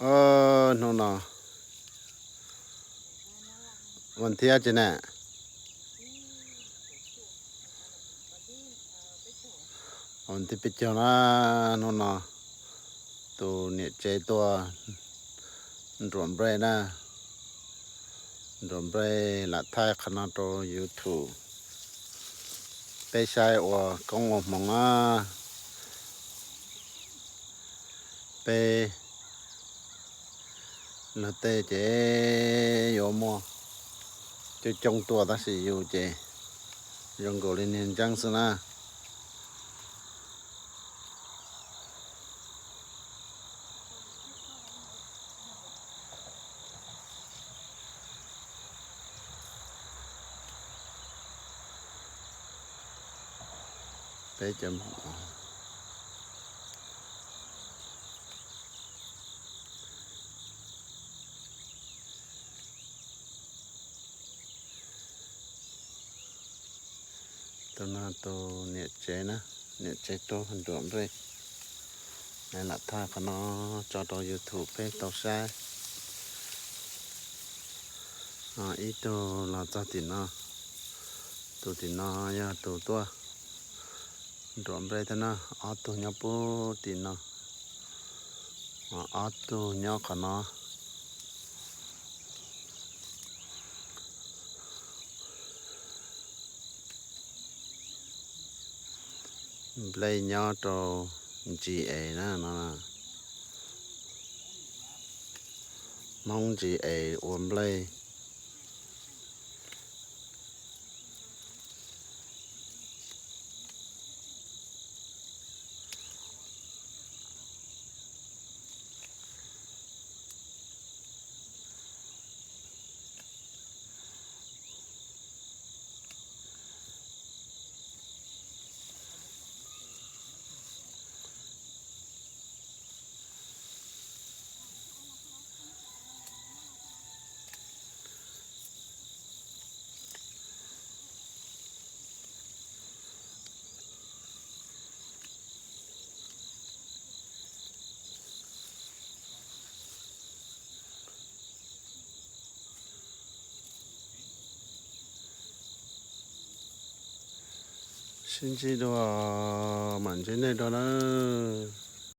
Hnub no vas thib tsi na, vas thib peb caug na. Hnub no tus niam tsev tuaj nruam nplej na, nruam nplej lam thaij qhov no rau YouTube peb saib ua koob ua hmoov na. Peb luag tej ces yuav muaj coob coob tuaj tab sis yus ces zoo nkaus li niag ntseeb xwb na. Peb cov Tus no tus niam tsev na, niam tsev tuaj nruam nplej. Lam thaij qhov no tso rau YouTube peb tau saib. Ib tug los txog tim no, tus tim no yog tus tuaj nruam nplej thiab na, ob tug nyob puag tim no, ob tug nyob qhov no. Nplej nyob rau ntsis es na no, Hmoob ntsis es ua nplej. Sib ntsib dua, mam ntsib nej dua nawb.